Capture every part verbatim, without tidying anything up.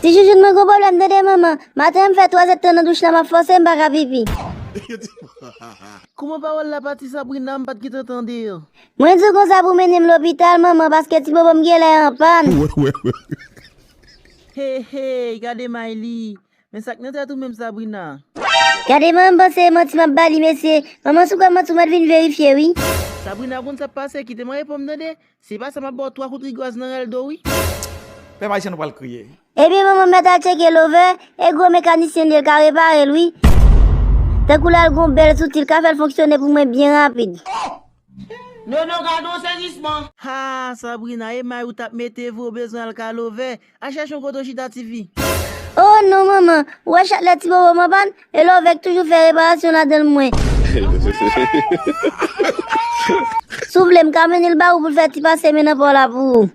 Ti chouchout mwen gon pwoblèm tande manman. Maten an m fè twazè tan nan douch la m ap fòse m pa ka pipi. Kouman pawòl la pati Sabrina m pa t gentan tande yo. Mwen di w konsa pou mennen m lopital manman paske ti bobo m genlè anpàn. Hey hey gade Mayli. Men sa k nan tèt ou menm Sabrina? Gade manman m panse e manti m ap ba li mesye. Manman si w kwè m manti w mèt vin verifye wi. Sabrina konn sa k pase kite mwen reponn m tande. Si pa sa m ap ba w twa kout rigwaz nan rèl do wi. Pèp ayisyen nou pral kriye. Ebyen manman m mèt al tcheke Love e gwo mekanisyen li ye l ka repare l wi. Tankou l al gon bèl zouti l ka fè l fonksyone pou mwen byen rapid. Nono gade yon sezisman. Ha Sabrina e may ou t ap mete vre ou bezwen al ka Love. Al chèche yon kote w chita tifi. Oh non manman, ou wè chak lè ti bobo m anpàn e Love k toujou fè reparasyon ladan l mwen. Si w vle m ka mennen l ba ou pou l fè ti pase men nan pa w la pou ou.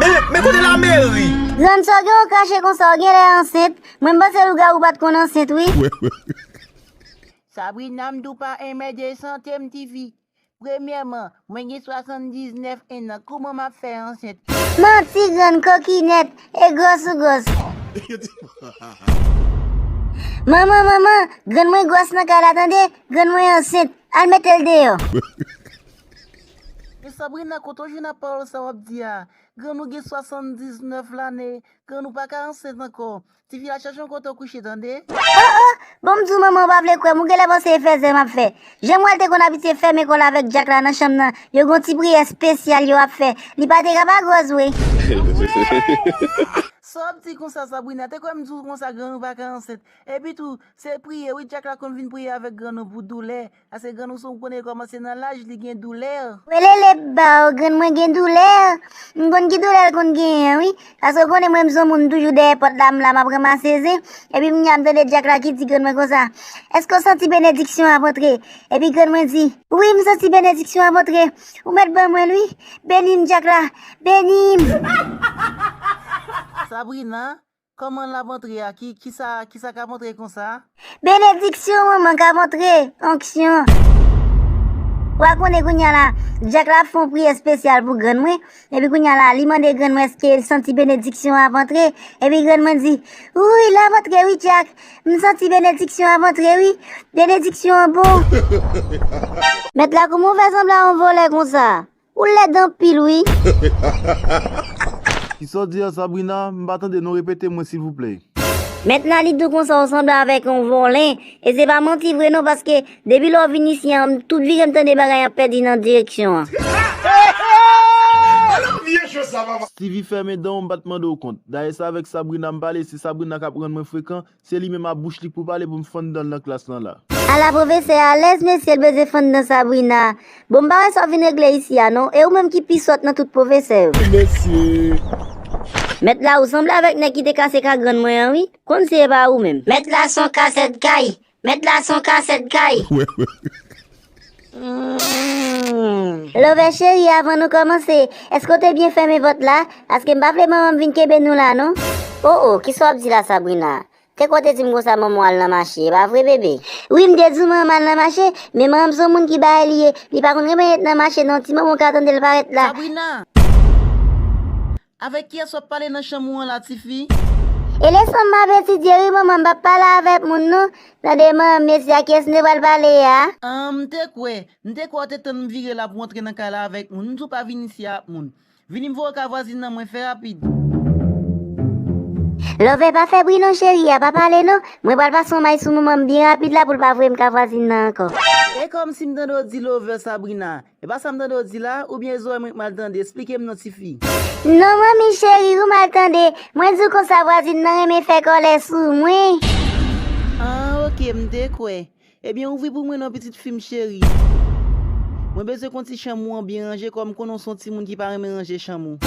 Men men kote lameri? Grann sa w gen w kache konsa w genlè ansent. Mwen m panse lougawou pa t konn ansent wi. Sabrina m di w pa enmède sante m tifi. Premyèman, mwen gen swasanndiznèf ennan, kouman m ap fè ansent? Manti grann kokinèt e gwòs ou gwòs. Manman manman, grann mwen gwòs nan kay la tande, grann mwen ansent, al mete l deyò. Men Sabrina kote w jwenn ak pawòl sa w ap di a? Grann ou gen swasanndiznèf lane, grann ou pa ka ansent ankò. Tifi al chèche yon kote w kouche tande. Oh oh, bon m di w manman ou pa vle kwè m ou genlè panse e fèzè m ap fè. Jan m wè l te konn abitye fèmen kò l avèk Dyak la nan chanm nan, yo gon ti priyè espesyal yo ap fè. Li pa te ka pa gwòz vre. Sa w ap di konsa Sabrina, te kwè m di w konsa grann ou pa ka ansent. Epi tou, se priye wi Dyak la konn vin priye avèk grann ou pou doulè. Paske grann ou si w konnen kòmanse nan laj li gen doulè. Welele ba w grann mwen gen doulè. M konn ki doulè l konn genyen wi. Paske w konnen mwen m se yon moun toujou dèyè pòt la m la m ap ranmase zen. Epi m nye a m tande Dyak la ki di grann mwen konsa, èske w santi benediksyon ap antre? Epi grann mwen di, wi m santi benediksyon ap antre. Ou mèt ban mwen l wi. Beni m Dyak la. Beni m. Sabrina. Kòman l ap antre a? Ki, kisa, kisa k ap antre konsa? Benediksyon manman k ap antre, onksyon. Ou a konnen kounye a la, Dyak la ap fè yon priyè espesyal pou grann mwen, epi kounye a la, li mande grann mwen èske l santi benediksyon an ap antre, epi grann mwen di, wi, l ap antre wi Dyak, m santi benediksyon ap antre wi, benediksyon an bon. Mèt la kouman w fè sanble a yon vòlè konsa? Ou lèd anpil wi. Kisa w di a Sabrina? M pa tande non repete mwen silvouplè. Mèt la li di w konsa w sanble avèk yon vòlè. E se pa manti vre non paske depi lè w vin isi a tout vire m tande bagay ap pèdi nan direksyon an. Steevy fèmen dan w m pa t mande w kont. Dayè se avèk Sabrina m pale, se Sabrina k ap rann mwen frekan. Se li menm a bouch li k pou pale pou m fann dan l nan klas lan la. Ala pwofesè alèz mesye l bezwen fann dan Sabrina. Bon m pa wè sa w vin regle isi a non. E ou menm ki pi sòt nan tout pwofesè yo. Mesye. Mèt la ou sanble avèk nèg ki te kase ka grann mwen an wi. Konn si e pa ou menm. Mèt la se yon kasèt kay. Mèt la se yon kasèt kay. Love cheri avan nou kòmanse, èske w te byen fèmen pòt la? Paske m pa vle manman m vin kenbe nou la non. Oh oh, kisa w ap di la Sabrina? Te kwè w te di m konsa manman w al nan mache, e pa vre bebe? Wi m te di w manman m al nan mache, men manman m se yon moun ki bagay li ye, li pa konn renmen ret nan mache non, ti manman w ka tande l parèt la. Sabrina! Avèk kiyès w ap pale nan chanm ou an la tifi? E leson m ap etidye wi manman m p ap pale avèk moun non. Tande manman m mesye a kiyès m te pral pale a? An m te kwè, m te kwè w te tann m vire la pou w antre nan kay la avèk moun, m di w pa vin isi a ak moun. Vini m voye w kay vwazin nan mwen fè rapid. Love pa fè bri non cheri a pa pale non. Mwen pral pase yon may sou manman m byen rapid la pou l pa voye m kay vwazin nan ankò. E kòmsi m tande w di Love Sabrina. E pa sa m tande w di la, oubyen e zòrèy mwen k mal tande? Esplike m non tifi. Non manmi cheri ou mal tande. Mwen di w konsa vwazin nan renmen fè kòlè sou mwen. An oke m te kwè. Ebyen ouvri pou mwen non pitit fi m cheri. Mwen bezwen konn si chanm ou an byen ranje kòm m konnen w se yon timoun ki pa renmen ranje chanm ou.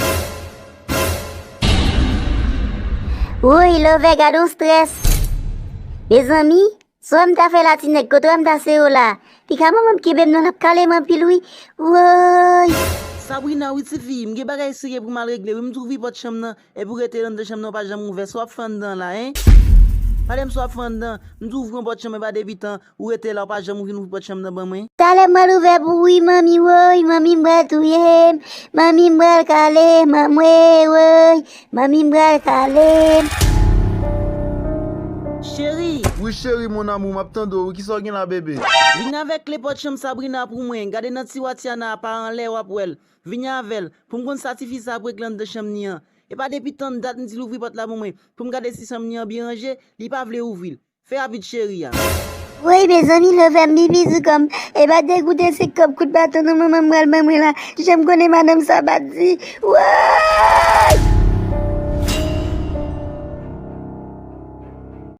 Woy Love gad on strès. Mezanmi. Sa w wè m ta fè la ti nèg, kote w wè m ta sere w la? Pika manman m kenbe m non l ap kale m anpil wi. Woy! Sabrina wi tifi, m gen bagay serye pou m al regle wi, m di w ouvri pòt chanm nan epi w rete anndan chanm nan w pa janm ouvè, sa w ap fè anndan la en? Pale m swa ap fè anndan. M di w ouvri yon pòt chanm, e pa depi tan ou rete la, ou pa janm vin ouvri pòt chanm nan ban mwen. Talè m pral ouvè pou ou wi, manmi, woy, manmi m pral touye m, manmi m pral kale m, anmwe, woy, manmi m pral kale m. Cheri! Wi cheri, mon amour, m ap tande w wi, kisa w gen la bebe? Vini avèk kle pòt chanm Sabrina pou mwen. Gade nan tiwa Tiana a pa anlè, w ap wè l. Vini avè l, pou m konn sa tifi sa ap regle anndan chanm ni an. E pa depi tann dat m di l ouvri pòt la pou mwen, pou m gade si chanm ni an byen ranje, li pa vle ouvri l. Fè rapid cheri a. Woy, mezanmi, love m pipi sou kò m. E pa degoute se kòb kout baton nan manman m pral ban mwen la. Jan m konnen madanm sa bat di. Woy!